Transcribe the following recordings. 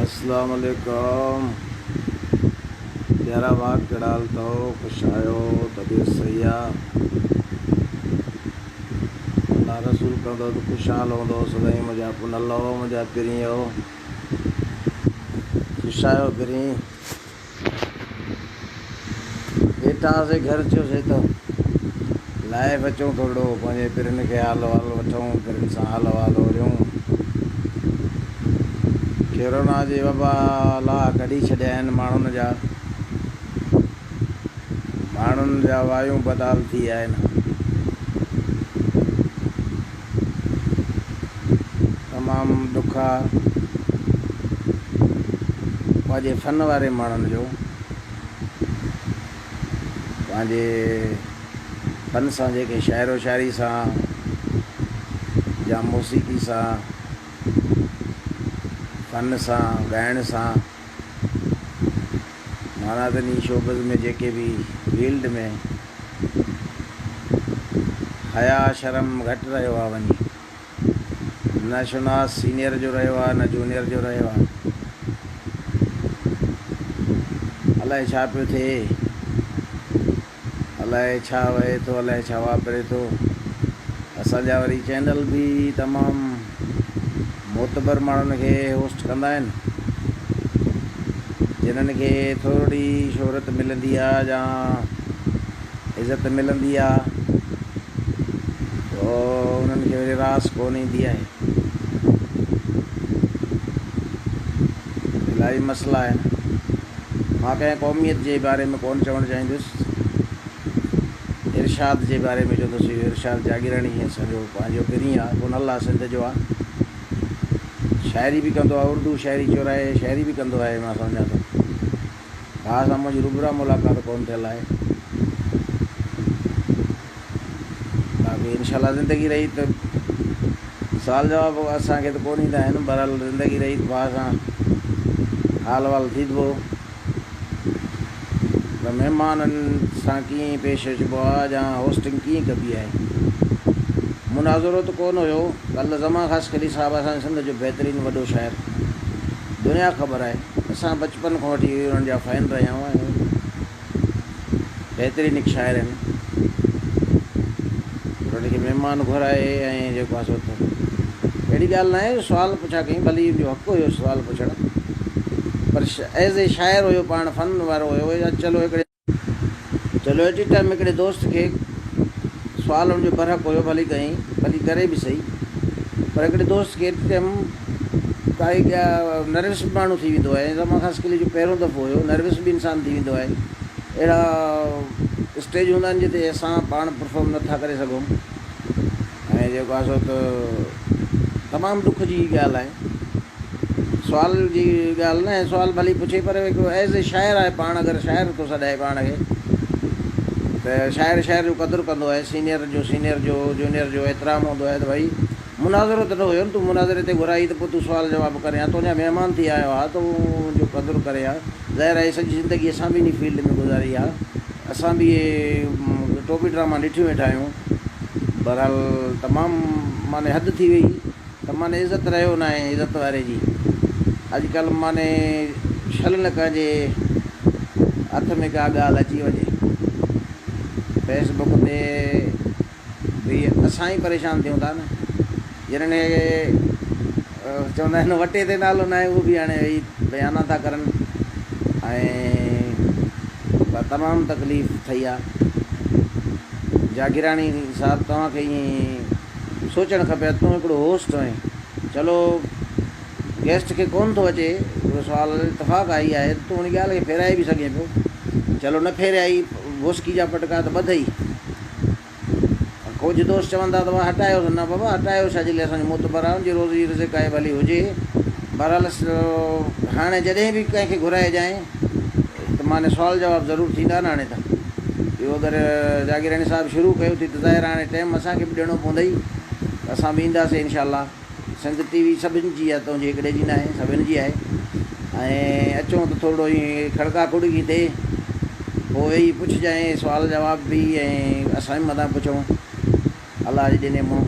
اسلام عليڪم پيارا ڀاء ڪهڙا حال اٿو خوش آهيو طبيعت صحيح آ الله رسول ڪندو ته خوشحال هوندو سدائين منهنجا پنهل هو منهنجا پرين هو خوش آهيو پرين ويٺا هئاسي گهر چيوسي ته لائف اچون ٿورڙو پنهنجي پرين کي حال احوال وٺون پرين سان حال احوال اوريون ڪورونا جي وبا لاهه ڪڍي ڇڏيا آهن ماڻهن جا ماڻهن جا وايون بدال ٿي ويا آهن تمام ڏک آ پنهنجي فن واري ماڻهن جو پنهنجي فن سان جيڪي شاعر و شاعري سان يا موسيقي سان فن سان ڳائڻ سان معنيٰ ته انهي شوبز ۾ جيڪي به فيلڊ ۾ حياء شرم گهٽ رهيو آ وڃي نه شناس سينيئر جو رهيو آ نه جونيئر جو رهيو آ الائي ڇا پيو ٿئي الائي ڇا وهي ٿو الائي ڇا واپري ٿو اسان جا وري چينل به تمام معتبر ماڻهن کي هوسٽ ڪندا آهن جنھن کي ٿورڙي شھرت ملندي آ يا عزت ملندي آ تو انھن کي وري راس ڪون ايندي آھي الاھي مسئلا آھن مان ڪنھن قوميت جي باري ۾ ڪون چوڻ چاھيندس ارشاد جي باري ۾ چوندس اھو ارشاد جاگيراڻي اسان جو پنھنجو پرين آ ڪون الله سنڌ جو آ شاعري به ڪندو آهي اردو شاعري چورائي شاعري به ڪندو آهي مان سمجهان ٿو ڀاء سان منهنجي روبرا ملاقات ڪون ٿيل آهي باقي انشاء الله زندگي رهي ته سوال جواب اسان کي ته ڪون ايندا آهن بهرحال زندگي رهي ته ڀاء سان حال وال ٿيندو ته مهمانن سان ڪيئن پيش اچبو آ يا هوسٽنگ ڪيئن ڪبي آهي. مناظرو ته ڪونه هيو. ڪلهه زمان خاصخيلي صاحب اسان جي سنڌ جو بهترين وڏو شاعر دنيا خبر آهي اسان بچپن کان وٺي انهن جا فين رهيا آهيون بهترين هڪ شاعر آهن انهن کي مهمان گهرائي ۽ جيڪو آ سو ته اهڙي ڳالهه ناهي جو سوال پڇا ڪيائين ڀلي ان جو حق هيو سوال پڇڻ پر ايز اي شاعر هيو پاڻ فن وارو هيو يا چلو هڪڙي چلو ايٽ اي ٽائيم هڪڙي دوست کي سوال ان جو برحق هيو ڀلي ڪيائين ڀلي ڪري به سهي پر هڪڙي دوست کي ايٽ اي ٽائيم ڪائي نروس به ماڻهو ٿي ويندو آهي ۽ زمان خاصخيلي جو پهريون دفعو هيو نروس به انسان ٿي ويندو آهي اهڙا اسٽيج هوندا آهن جتي اسان پاڻ پرفارم نٿا ڪري سگهون ۽ جيڪو آهي سو ته تمام ڏک جي ڳالهه آهي سوال جي ڳالهه نه آهي سوال ڀلي پڇي پر هڪڙو ايز اي شاعر آهي پاڻ اگر شاعر ٿو سڏائي پاڻ کي ته شاعر شاعر جو قدر ڪندو آهي سينيئر جو سينيئر جو جونيئر جو احترام هوندو آهي ته ڀائي مناظرو ته نه هيو نه تون مناظري تي گهرائي ته پوء تون سوال جواب ڪرين ها تنهنجا مهمان ٿي آيو ها ته ان جو قدر ڪري ها ظاهر آهي سڄي زندگي اسان به انهي فيلڊ ۾ گذاري ها اسان به اهي ٽوپي ڊراما ڏٺيون ويٺا آهيون بهرحال تمام معني حد ٿي وئي ته معني عزت رهيو ناهي عزت واري جي اڄڪلهه معني شل نه ڪنهن جي هٿ ۾ ڪا ڳالهه اچي وڃي فيس بڪ تي به اسان ئي پريشان ٿيون ٿا نه جنھن کي چوندا آهن وٽي تي نالو ناهي اهو به هاڻي ويهي بيانا ٿا ڪرن ۽ تمام تڪليف ٿئي آ جاگيراڻي صاحب توهان کي ائين سوچڻ کپي تون هڪڙو هوسٽ آهين چلو گيسٽ کي ڪون ٿو اچي هڪڙو سوال اتفاق آئي آهي تون ان ڳالهه کي ڦيرائي به سگهين پيو چلو نه ڦيرائي بوسڪي جا پٽڪا ته ٻڌئي ڪجهه دوست چون ٿا ته بابا هٽايوس، نه بابا هٽايو ڇا جي لاء اسان جو معتبر آهي ان جي روزي رزق آهي ڀلي هجي بهرحال هاڻي جڏهن به ڪنهن کي گهرائجانء ته معني سوال جواب ضرور ٿيندا نه هاڻي ته اهو اگر جاگيراڻي صاحب شروع ڪيو ٿي ته ظاهر آهي هاڻي ٽيم اسان کي به ڏيڻو پوندئي ته اسان به اينداسين انشاء الله. سنڌ ٽي وي سڀن جي آهي تنهنجي هڪڙي جي ناهي سڀن جي آهي ۽ اچون ته ٿورڙو ائين کڙڪا کڙڪي ٿئي پوء ويهي پڇجانء سوال جواب به ۽ اسان به متان پڇون الله جي ڏني مون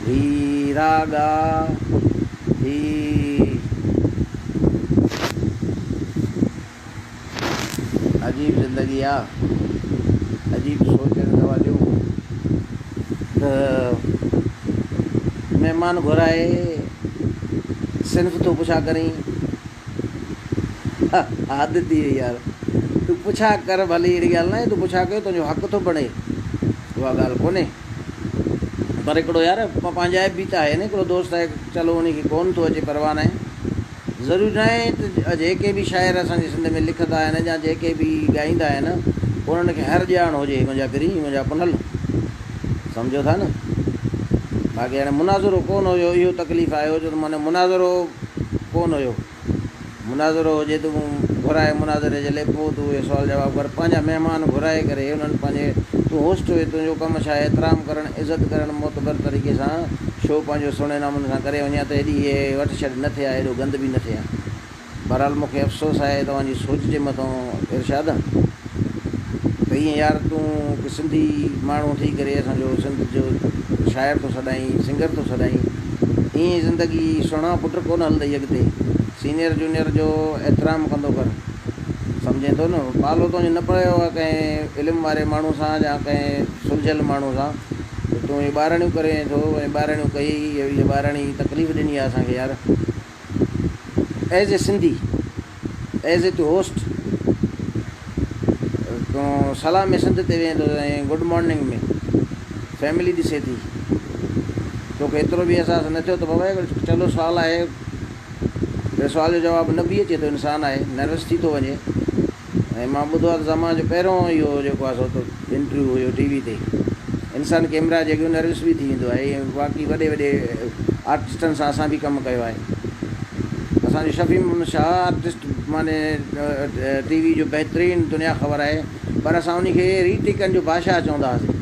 هي راڳ آ هي. زندگي آ عجيب سوچ آهن توهان جون ته مهمان گهرائي صنف ٿو پڇا ڪرين حد ٿي وئي يار تون پڇا ڪر ڀلي اهڙي ڳالهه ناهي تون پڇا ڪيو تنهنجو حق ٿو بڻي اها ڳالهه ڪونهي پر هڪڙو يار پنهنجائپ به ته آهي نه هڪڙو دوست آهي چلو ان کي ڪون ٿو اچي پرواهه ناهي ضروري ناهي ته جيڪي به شاعر اسان جي سنڌ ۾ لکندا آهن يا جيڪي به ڳائيندا آهن انهن کي هر ڄاڻ هجي منهنجا پرين منهنجا پنهل سمجهو ٿا نه باقي هاڻي مناظرو ڪون هيو اهو تڪليف آيو جو معني مناظرو ڪون هيو مناظرو هجي ته گهرائي مناظري جي لئي پوء تون اهي سوال جواب ڪر پنهنجا مهمان گهرائي ڪري انهن پنهنجي تون هوسٽ هئي تنهنجو ڪم ڇا آهي احترام ڪرڻ عزت ڪرڻ معتبر طريقي سان شو پنهنجو سهڻي نموني سان ڪري وڃي ها ته هيڏي اهي وٺ ڇڏ نه ٿئي ها هيڏو گند به نه ٿئي ها بهرحال مون کي افسوس آهي توهان جي سوچ جي مٿان ارشاد ته ائين يار تون هڪ سنڌي ماڻهو ٿي ڪري اسان جو سنڌ جو شاعر ٿو سڏائين سنگر ٿو سڏائين ائين زندگي سهڻا پٽ ڪونه هلندئي اڳتي سينئر جونيئر جو احترام ڪندو ڪر سمجهين ٿو نه پالو تنهنجو نه پيو آهي ڪنهن علم واري ماڻهو سان يا ڪنهن سلجهيل ماڻهو سان ته تون اهي ٻاراڻيون ڪرين ٿو ۽ ٻاراڻيون ڪيئي اهي ٻاراڻي تڪليف ڏني آهي اسان کي يار as a Sindhi as a تون هوسٽ تون سلام سنڌ تي ويهين ٿو ۽ گڊ مارننگ ۾ فيملي ڏسي ٿي توکي ايترو به احساس نه ٿيو ته بابا چلو سوال آهي ته سوال جو جواب نه به اچي ٿو انسان آهي نروس ٿي ٿو وڃي ۽ مان ٻڌو آهي ته زمان جو پهريون اهو جيڪو آهي سو ته انٽرويو هيو ٽي وي تي انسان ڪيمرا جي اڳيون نروس به ٿي ويندو آهي ۽ باقي وڏي وڏي آرٽسٽن سان اسان به ڪم ڪيو آهي اسان جو شفيع محمد شاهه آرٽسٽ معني ٽي وي جو بهترين دنيا خبر آهي پر اسان ان کي ري ٽيڪن جو بادشاهه چوندا هئاسين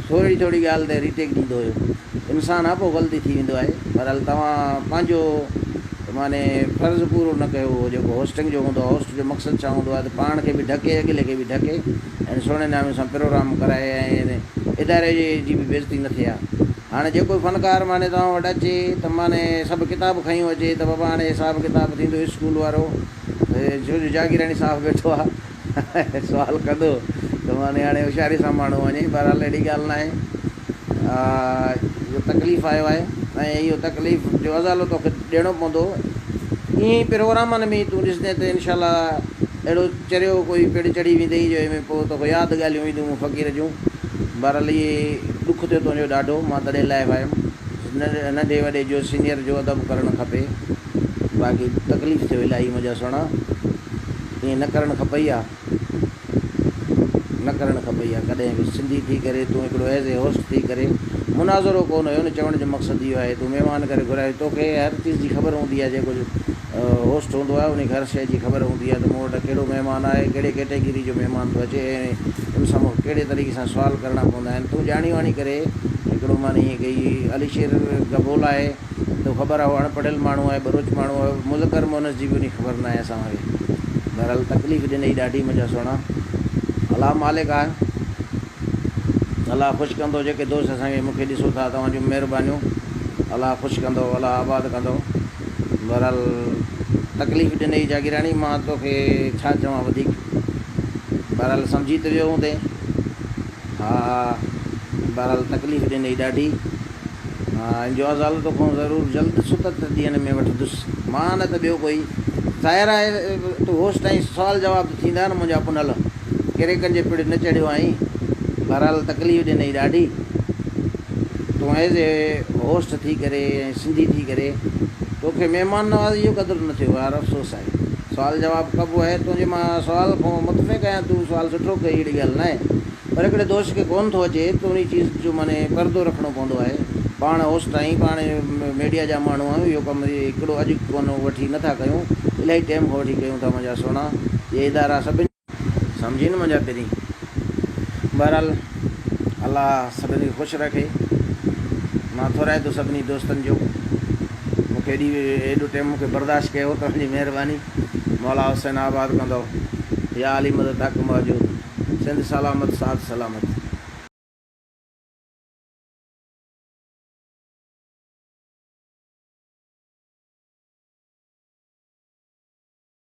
ٿورڙي ٿورڙي ڳالهه تي ريٽيڪ ڏيندو هيو. انسان آ پوء غلطي ٿي ويندو آهي. بهرحال توهان پنهنجو معني فرض پورو نه ڪيو اهو جيڪو هوسٽنگ جو هوندو آهي هوسٽ جو مقصد ڇا هوندو آهي ته پاڻ کي به ڍڪي اڳلي کي به ڍڪي ۽ سهڻي نامي سان پروگرام ڪرائي ۽ اداري جي به بيعزتي نه ٿئي ها هاڻي جيڪو فنڪار معني توهان وٽ اچي ته معني سڀ ڪتاب کنيون اچي ته بابا هاڻي حساب ڪتاب ٿيندو اسڪول وارو ڇو جو جاگيراڻي صاحب ويٺو آهي. سوال ڪندو ته معني هاڻي هوشياري سان ماڻهو وڃي بهرحال اهڙي ڳالهه ناهي اهو تڪليف آيو آهي ۽ اهو تڪليف جو ازالو توکي ڏيڻو پوندو ائين ئي پروگرامن ۾ تون ڏسندين ته انشاء الله اهڙو چريو ڪوئي پڙ چڙهي ويندئي جو ۾ پوء توکي ياد ڳالهيون اينديون مون فقير جون بهرحال اهي ڏک ٿيو تنهنجو ڏاڍو مان تڏهن لائيو آيم ننڍي وڏي جو سينيئر جو ادب ڪرڻ کپي باقي تڪليف ٿيو الاهي منهنجا سهڻا ائين نه ڪرڻ کپئي ها نه ڪرڻ کپئي ها ڪڏهن به سنڌي ٿي ڪري تون هڪڙو ايز اي هوسٽ ٿي ڪري مناظرو ڪونه هيو نه چوڻ جو مقصد اهو آهي تون مهمان ڪري گهرايو توکي هر چيز جي خبر هوندي آهي جيڪو هوسٽ هوندو آهي ان کي هر شيء جي خبر هوندي آهي ته مون وٽ ڪهڙو مهمان آهي ڪهڙي ڪيٽيگري جو مهمان ٿو اچي ۽ ان سان مون کي ڪهڙي طريقي سان سوال ڪرڻا پوندا آهن تون ڄاڻي واڻي ڪري هڪڙو معني ائين ڪئي علي شير گبول آهي تو خبر آهي هو اڻ پڙهيل ماڻهو آهي ٻروچ ماڻهو آهي مذڪر مونث جي به انهي خبر ناهي اسان کي بهرحال تڪليف ڏنئي ڏاڍي منهنجا سهڻا الله مالڪ آهي الله خوش ڪندو جيڪي دوست اسان کي مونکي ڏسو ٿا توهان جون مهربانيون الله خوش ڪندو الله آباد ڪندو بهرحال تڪليف ڏنئي جاگيراڻي مان توکي ڇا چوان وڌيڪ بهرحال سمجهي ته ويو هوندين ها بهرحال تڪليف ڏنئي ڏاڍي ان جو ازالو توکان ضرور جلد ستت ڏينهن ۾ وٺندس. مان نه ته ٻيو ڪوئي. ظاهر آهي تون هوسٽ آهين، سوال جواب ته ٿيندا نه منهنجا پنهل. ڪريڪن جي پڙ نه چڙهيو آهين. بهرحال تڪليف ڏنئي ڏاڍي. تون ايز اي هوسٽ ٿي ڪري ۽ سنڌي ٿي ڪري توکي مهمان نوازي جو قدر نه ٿيو يار افسوس آهي. سوال جواب ڪبو آهي تنهنجي مان سوال کان متفق آهيان تون سوال سٺو ڪئي اهڙي ڳالهه ناهي. پر هڪڙي دوست کي ڪونه ٿو اچي ته انهي چيز جو معني پردو رکڻو پوندو آهي. پاڻ اوستائين پاڻ ميڊيا جا ماڻهو آهيون اهو ڪم هڪڙو اڄ ڪونه وٺي نه ٿا ڪيون الاهي ٽيم کان وٺي ڪيون ٿا منهنجا سهڻا اهي ادارا سڀن سمجهين نه منهنجا پرين بهرحال الله سڀني کي خوش رکي مان ٿورائتو سڀني دوستن جو مونکي ايڏي ايڏو ٽيم مونکي برداشت ڪيو توهان جي مهرباني مولا حسين آباد ڪندو يا علي مدد حق موجود. سنڌ سلامت ساٿ سلامت.